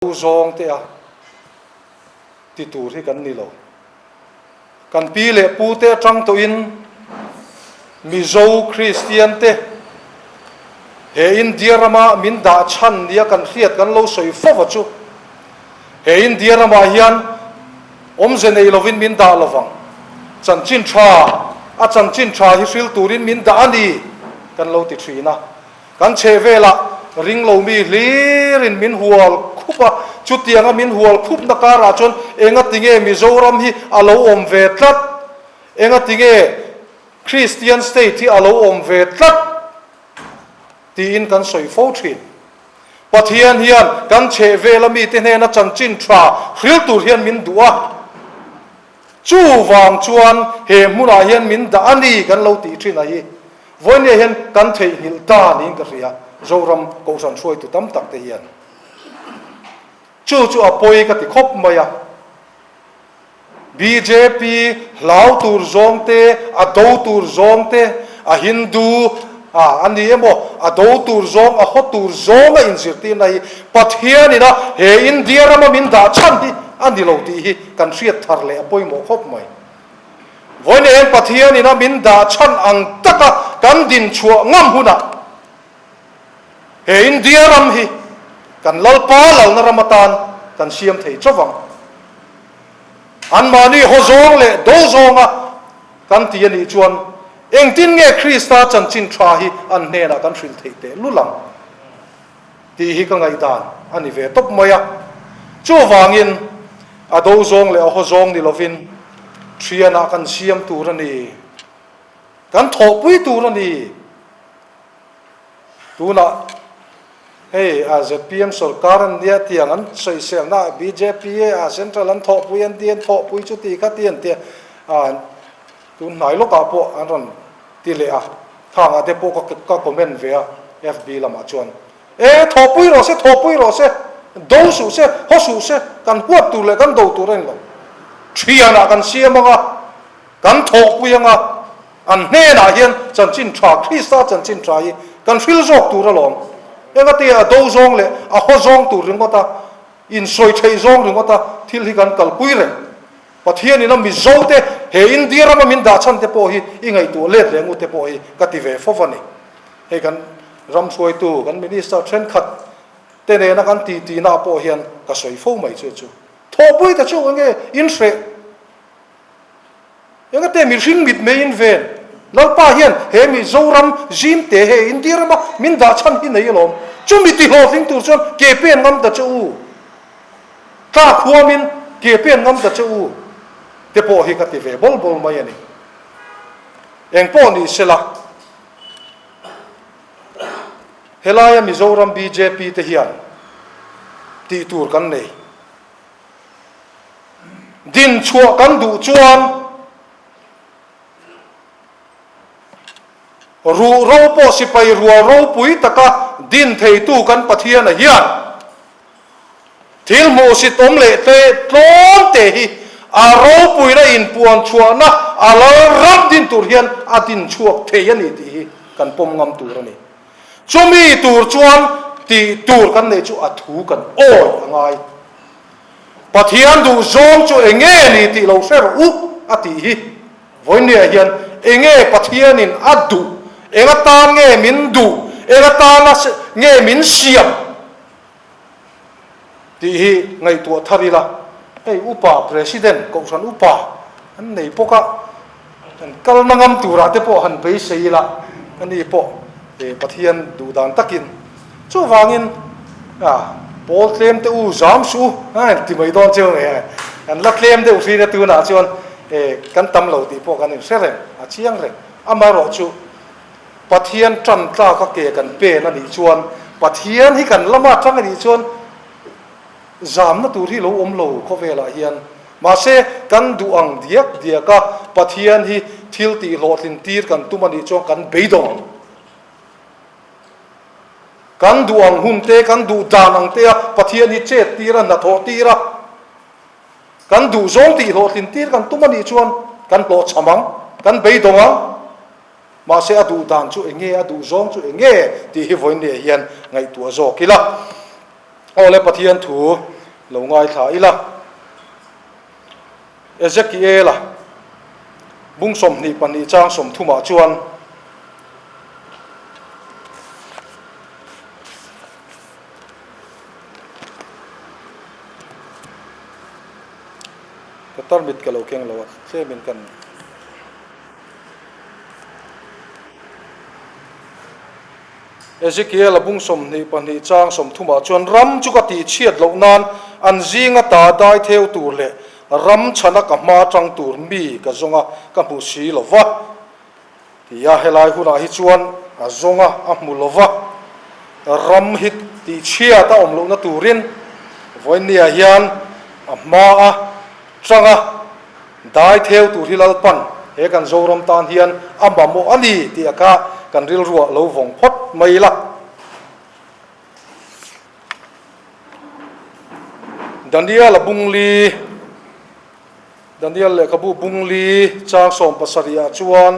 Do zawng te a ti tur hi kan ni lo. Kan pi leh pu te atang tawhin Mizo Kristian te he India rama min dah chhan nia kan hriat kan lo sawi fo va chu he India ramah hian awmze nei lovin min dah lovang. Chanchin tha a chanchin tha hi hril turin min dah a ni kan lo ti thin a. Kan chhehvelah ringlomi hlirin min hual khup a, chutianga min hual khupna karah chuan engatinge Mizoram hi a lo awm ve tlat? Engatinge Kristian state hi a lo awm ve tlat? tiin kan sawi fo thin. Pathian hian kan chhehvela mite hnena chanchin tha hril tur hian min duh a, chuvang chuan he hmunah hian min dah a ni kan lo tih thin a hi. Vawinia hian kan theihnghilh ta niin ka hria, Zoram Kohhran hruaitu tam tak te hian. Chu chu a pawi ka ti khawp mai a. Bjp hlau tur zawng te, a do tur zawng te, a Hindu a a ni emaw, a do tur zawng, a haw tur zawng a inzirtirna hi Pathian ina he India rama min dah chhan hi a ni lo tih hi kan hriat thar leh a pawimawh khawp mai. Vawiin hian Pathian ina min dah chhan ang taka kan din chhuah ngam hunah he India ram hi kan Lalpa lalna ram atan kan siam thei chauh vang. Anmahni haw zawng leh do zawnga kan ti a nih chuan engtin nge Krista chanchin tha hi an hnenah kan hrilh theih teh lul ang tih hi ka ngaihdan a ni ve tawp mai a. Chuvangin a do zawng leh a haw zawng ni lovin thianah kan siam tur a ni, kan thawhpui tur a ni. Tunah hei a zpm sorkar an nia tiang an sawiselna bjp a central an thawhpui an ti an thawhpui chuti kha ti an tia a tun hnai lawkah pawh an rawn ti leh a, khangah te pawh ka ka comment ve a FB lamah chuan e thawhpui rawh se thawhpui rawh se do suh se haw suh se kan huat tur leh kan do tur a ni lo thianah kan siam anga kan thawhpui anga an hnenah hian chanchin tha Krista chanchin tha hi kan hril zawk tur alawm engati a do zawng leh a haw zawng tur ringawt a insawi theih zawng ringawt a thil hi kan kalpui reng. Pathianin a Mizo te he India rama min dah chhan te pawh hi i ngaihtuah let leh ngut te pawh hi ka ti ve fo a ni. Hei kan ram hruaitu, kan Minister thenkhat te nena kan ti tihna ah pawh hian ka sawi fo mai chu chu. Thawhpui ta chu enge in hreh? Engate mihring mit mei in ven? Lalpa hian he Mizoram zim te he India rama min dah chhan hi nei alawm. Chumi ti hlawhtling tur chuan ke pen ngam ta che u. Tlak huamin ke pen ngam ta che u te pawh hi ka ti ve bawl bawl mai a ni. Eng pawh ni sela, helaia Mizoram bjp te hian tih tur kan nei. Din chhuah kan duh chuan Ruh ro pawh sipai rual ropui taka din theitu kan Pathiana hian thil hmuhsit awm leh te tlawm te hi a ropuina inpuan chhuahna a lal ram din tur hian a din chhuak thei a ni tih hi kan pawm ngam tur a ni. Chumi tur chuan tih tur kan neih chu a thu kan awi a ngai. Pathian duhzawng chu enge ni tih lo hre rawh u a tih hi. Vawinia hian enge Pathianin a duh, eng atan nge min duh, eng atana nge min siam tih hi ngaihtuah thar ila, hei upa President, Kohhran upa an nei bawk a, kan kalna ngam turah te pawh han beisei ila, ani pawh Pathian duh dan takin. Chuvangin pawl tlem te u zam suh u, a ti mai dawn cheu nge, kan la tlem deuh hrin a tunah chuan kan tam lo tih pawh kan inhre reng, a chiang reng. Amaherawh chu Pathian tan tlak a ke kan pen a nih chuan, Pathian hi kan lama tang a nih chuan zamna tur hi lo awm lo khawvelah hian. Mahse kan duh ang diak diak a Pathian hi thil tih hlawhtlin tir kan tum a nih chuan kan beidawng ang. Kan duh ang hun te, kan duh dan ang te a Pathian hi chet tir a, hnathawh tir a, kan duh zawng tih hlawhtlin tir kan tum a nih chuan kan hlawhchham ang, kan beidawng ang. Mahse a duh dan chu eng nge, a duh zawng chu eng nge tih hi vawiin leh hian ngaihtuah zawk ila. Aw le Pathian thu lo ngaithla ila. Ezekiela bung 22 chang 30 ah chuan Ka tarmit ka lo keng lo a, tlemin kan. Ezekiel-a bung 22 chang 30 ah chuan ram chu ka tihchhiat loh nan an zinga ta dai theu tur leh ram chhana ka hma tang tur mi ka zawng a, ka hmu si lo va. Ti a, helai hunah hi chuan a zawng a, a hmu lo va. Ram hi tihchhiat a awm lohna turin vawinia hian a hma a tang a, Dai theu tur hi Lalpan he kan Zoram tan hian a mamawh a ni tih a kha kan rilruah lo vawng phawt mai ila. Daniel a bung li, Daniel lehkhabu bung li chang 70 ah chuan,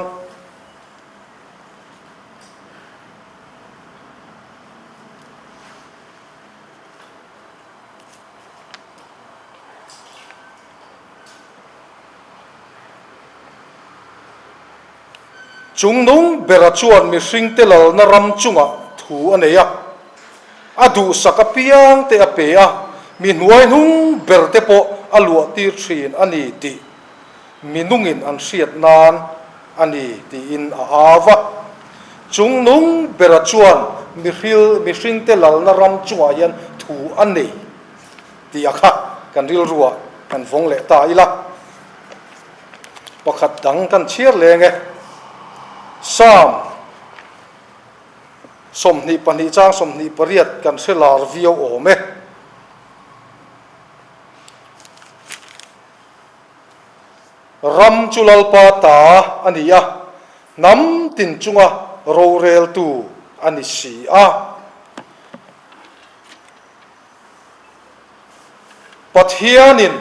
Chungnung bera chuan mihringte lalna ram chungah thu a nei a, a duhsak apiangte a pe a, mi hnuaihnung berte pawh a luahtir thin a ni tih mi nungin an hriat nan a ni tiin a au a. Chungnung bera chuan mihringte lalna ram chungah hian thu a nei. Tih a kha kan rilruah kan vawng leh ta ila. Pakhat dang kan chhiar leng e. Psalm 22 chang 28 kan hre lar viau awm e. Ram chu Lalpa ta a ni a, hnam tin chunga roreltu a ni si a. Pathianin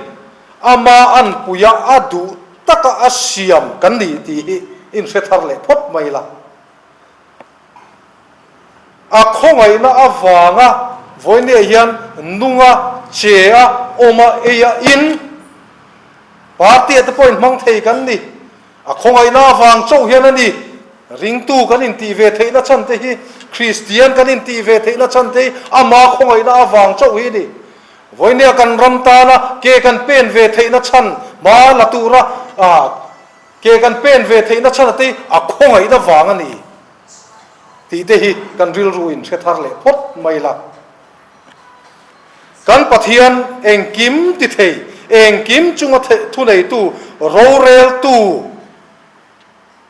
ama anpuia a duh taka a siam kan ni tih hi inhre thar leh phawt mai la. A khawngaihna avanga vawinia hian nunga, che a, awma, eia in party-ah te pawh inhmang thei kan ni. A khawngaihna avang chauh hian a ni. Ringtu kan intih ve theihna chhan te hi, Kristian kan intih ve theihna chhan te hi ama khawngaihna avang chauh hi a ni. Vawinia kan ram tana ke kan pen ve theihna chhan hma la tura ke kan pen ve theihna chhan a te hi a khawngaihna vang a ni tih te hi kan rilru in hre thar leh phawt mai la. Kan Pathian engkim ti thei, engkim chunga thuneitu, roreltu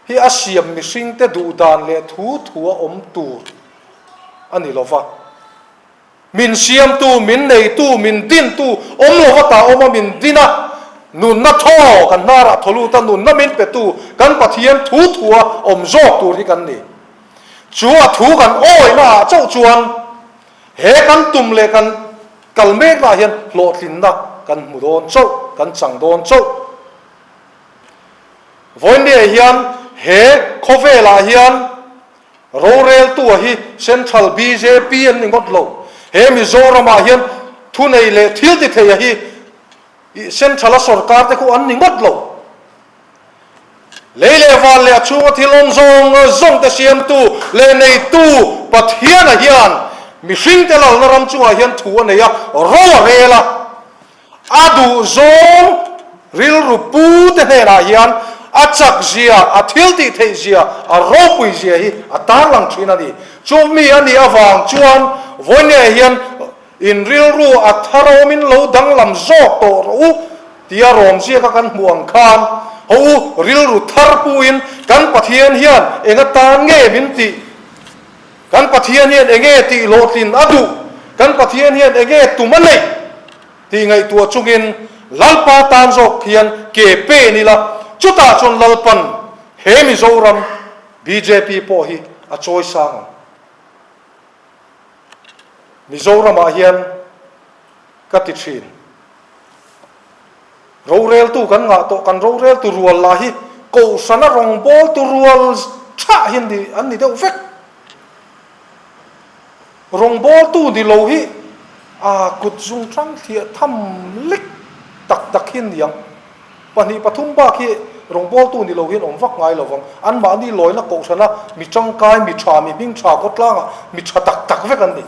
hi a siam mihringte duhdan leh thu thua awm tur a ni lo va. Min siamtu, min neitu, min dintu awm lo va ta awm a, min din a, nunna thaw kan hnarah thaw lut a, nunna min petu kan Pathian thu thua awm zawk tur hi kan ni. Chu a thu kan awihna ah chauh chuan He kan tum leh kan kal meknaah hian hlawhtlinna kan hmu dawn chauh, kan chang dawn chauh. Vawiinniah hian he khawvelah hian roreltua hi Central bjp an ni ngawt lo. He Mizoramah hian thunei leh thil ti theia hi Central-a sorkar te khu an ni ngawt lo. Lei leh van leh a chhunga thil awm zawng zawng te siamtu leh neitu Pathiana hian mihringte lalna ram chungah hian thu a nei a, ro a rel a. A duh zawng rilru pu te hnenah hian a chak zia, a thil tih theih zia, a ropui zia hi a tarlang thin a ni. Chumi a nih avang chuan vawinia hian In rilru a thar awmin lo danglam zawk tawh rawh u tia rawm ziaka kan hmuh ang khan, haw u, rilru thar puin kan Pathian hian eng atan nge min tih? Kan Pathian hian eng nge tih hlawhtlin a duh? Kan Pathian hian eng nge tum a neih? tih ngaihtuah chungin Lalpa tan zawk hian ke pen ila, chutah chuan Lalpan he Mizoram bjp pawh hi a chawi sang ang. Mizoramah hian ka ti thin. Roreltu kan ngah tawh, kan roreltu rual lah hi Kohhrana rawngbawltu rual thah hi an ni deuh vek. Rawngbawltu ni lo hi A kut zung hrang thliah tham lek tak tak hi an ni ang. Pahnih pathum bak hi rawngbawltu ni lo hian awm vak ngai lo vang. Anmahni lawina kohhrana mi tangkai, mi tha, mi hming tha khawtlangah mi tha tak tak vek an ni.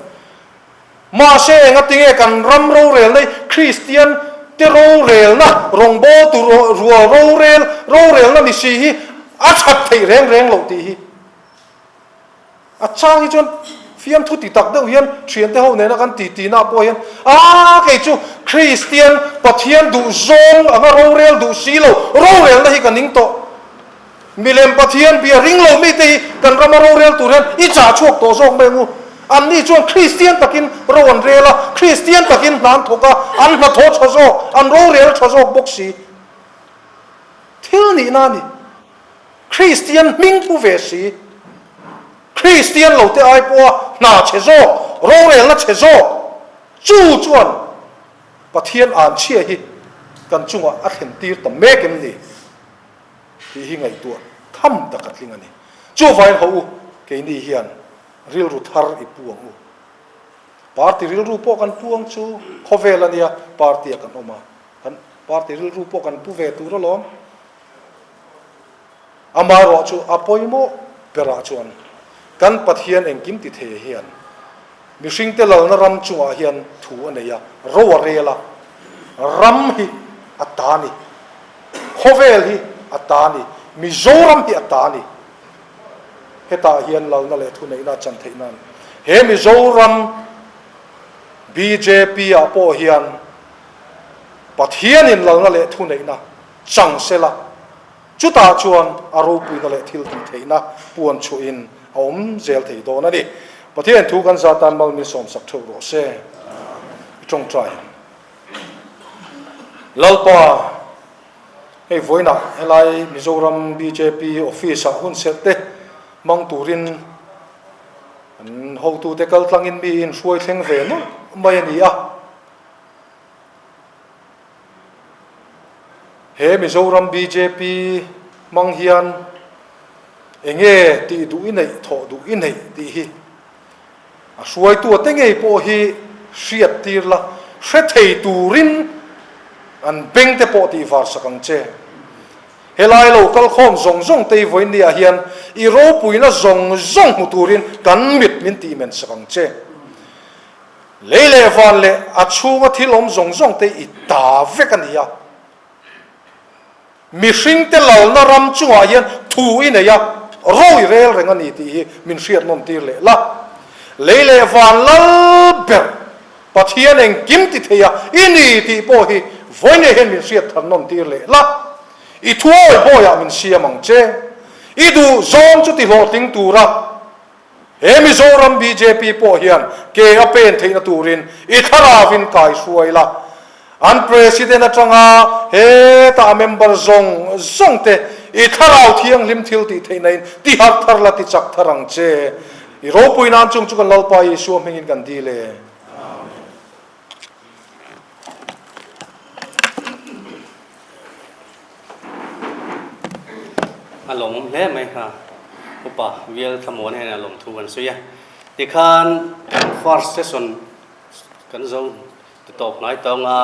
Mahse engatinge kan ram rorelna hi Kristian te rorelna, rawngbawltu rual rorel, rorelna ni si hi a that theih reng reng loh tih hi. A chang hi chuan fiamthu ti tak deuh hian thiante ho nena kan ti tihna pawh hian a kei chu Kristian Pathian duh zawng anga rorel duh si lo, rorelna hi ka ning tawh. Milem Pathian bia ring lo mite hi kan rama rorel tur hian i chah chhuak tawh zawk mai angu. Anni chuan Kristian takin ro an rel a, Kristian takin hna an thawk a, an hnathawh tha zawk, an rorel tha zawk bawk si. Thil nihna a ni. Kristian hming pu ve si. Kristian lote ai pawha hna chhe zawk, rorelna chhe zawk chu chuan Pathian anchhia hi kan chungah a thlen tir ta mek em ni tih hi ngaihtuah tham tak a tling a ni. Chuvangin haw u, keini hian rilru thar i pu ang u. Party rilru pawh kan pu ang chu khawvel a nia, party-ah kan awm a, kan party rilru pawh kan pu ve tur alawm. Amaherawh chu a pawimawh berah chuan kan Pathian engkim ti thei hian mihringte lalna ram chungah hian thu a nei a, ro a rel a, ram hi a ta ni, khawvel hi a ta ni, Mizoram hi a ta ni. Hetah hian lalna leh thuneihna a chan theih nan he Mizoram bjp ah pawh hian Pathianin lalna leh thuneihna chang sela, chutah chuan a ropuina leh thil tih theihna puan chhuahin a awm zel thei dawn a ni. Pathian thu kan za tan mal min sawmsak theuh rawh se. I tawngtai ang. Lalpa, hei vawiinah helai Mizoram bjp office ah hun serh te hmang turin an hotute kaltlangin mi inhruai thleng ve nawlh mai a ni a. He Mizoram bjp hmang hian enge tih duh i neih, thawh duh i neih tih hi a hruaitu te ngei pawh hi hriat tir la, hre thei turin an beng te pawh tih var sak ang che. Helai lo kalkhawm zawng zawng te i vawinia hian i ropuina zawng zawng hmu turin kan mit min tih men sak ang che. Lei leh van leh a chhunga thil awm zawng zawng te i ta vek a ni a. Mihringte lalna ram chungah hian thu i nei a, ro i rel reng a ni tih hi min hriat nawm tir leh la. Lei leh van lal ber Pathian engkim ti thei a i ni tih pawh hi vawinia hian min hriat thar nawm tir leh la. I thuawi bawiah min siam ang che. I duh zawng chu ti hlawhtling tura He Mizoram bjp pawh hian ke a pen theihna turin i thlarauin kai hruai la. An President atanga heta a member zawng zawng te i thlarau thianghlim thil tih theihna in ti harh thar la ti chak thar ang che. I ropui nan chung chu kan Lalpa Isua hmingin kan dil e. A lawmawm hle mai kha upa Bial Thlamuana hian a lawm thu kan sawi a. Tikhan kan first session kan zo ti tawp hnai tawng a.